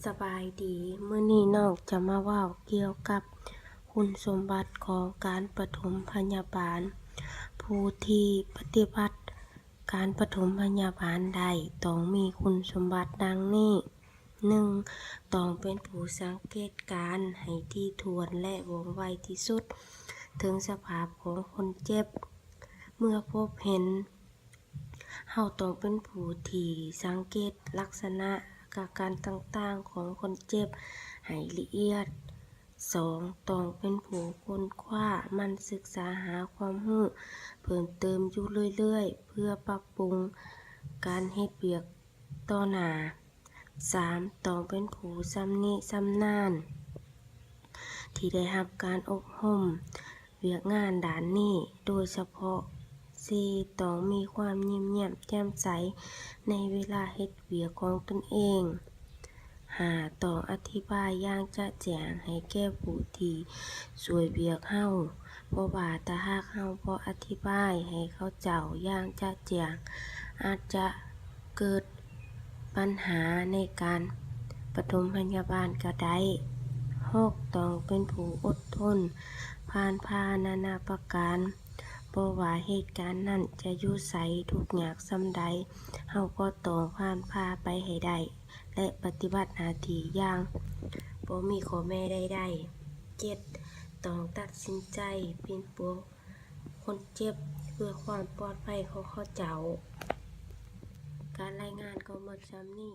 ສະບາຍດີ, ມື້ນີ້ນ້ອງຈະມາເວົ້າກ່ຽວກັບຄຸນສົມບັດຂອງການປະຖົມພະຍາບານ. ຜູ້ທີ່ປະຕິບັດການປະຖົມພະຍາບານໄດ້ ຕ້ອງມີຄຸນສົມບັດດັ່ງນີ້. ໜຶ່ງ, ຕ້ອງເປັນຜູ້ສັງເກດການໃຫ້ຖີ່ຖ້ວນ ແລະ ວ່ອງໄວທີ່ສຸດເຖິງສະພາບຂອງຄົນເຈັບ. ເມື່ອພົບເຫັນ, ເຮົາຕ້ອງເປັນຜູ້ທີ່ສັງເກດລັກສະນະອາການຕ່າງໆຂອງຄົນເຈັບໃຫ້ລະອຽດ. ສອງ, ຕ້ອງເປັນຜູ້ຄົ້ນຄວ້າ, ໝັ່ນສຶກສາຫາຄວາມຮູ້ເພີ່ມເຕີມຢູ່ເລື້ອຍໆ ເພື່ອປັບປຸງການເຮັດວຽກຕໍ່ໜ້າ. ສາມ, ຕ້ອງເປັນຜູ້ຊຳນິຊຳນານ ທີ່ໄດ້ຮັບການອົບຮົມວຽກງານດ້ານນີ້ໂດຍສະເພາະ. ສີ່, ຕ້ອງມີຄວາມຍິ້ມແຍ້ມແຈ່ມໃສໃນເວລາເຮັດວຽກຂອງຕົນເອງ. ຫ້າ, ຕ້ອງອະທິບາຍຢ່າງຈະແຈ້ງໃຫ້ແກ່ຜູ້ທີ່ຊ່ວຍວຽກເຮົາ, ເພາະວ່າຖ້າຫາກເຮົາບໍ່ອະທິບາຍໃຫ້ເຂົາເຈົ້າຢ່າງຈະແຈ້ງ, ອາດຈະເກີດ ບັນຫາໃນການປະຖົມພະຍາບານກໍໄດ້. ຫົກ, ຕ້ອງເປັນຜູ້ອົດທົນຜ່ານຜ່ານານາປະການ, ບໍ່ວ່າເຫດການນັ້ນຈະຢູ່ໃສ, ທຸກຍາກສ່ຳໃດ, ເຮົາກໍຕ້ອງຜ່ານຜ່າໄປໃຫ້ໄດ້ ແລະ ປະຕິບັດໜ້າທີ່ຢ່າງບໍ່ມີຂໍ້ແມ້ໃດໆ. ເຈັດ, ຕ້ອງຕັດສິນໃຈປິ່ນປົວຄົນເຈັບເພື່ອຄວາມປອດໄພຂອງເຂົາເຈົ້າ. ການລາຍງານກໍໝົດສ່ຳນີ້.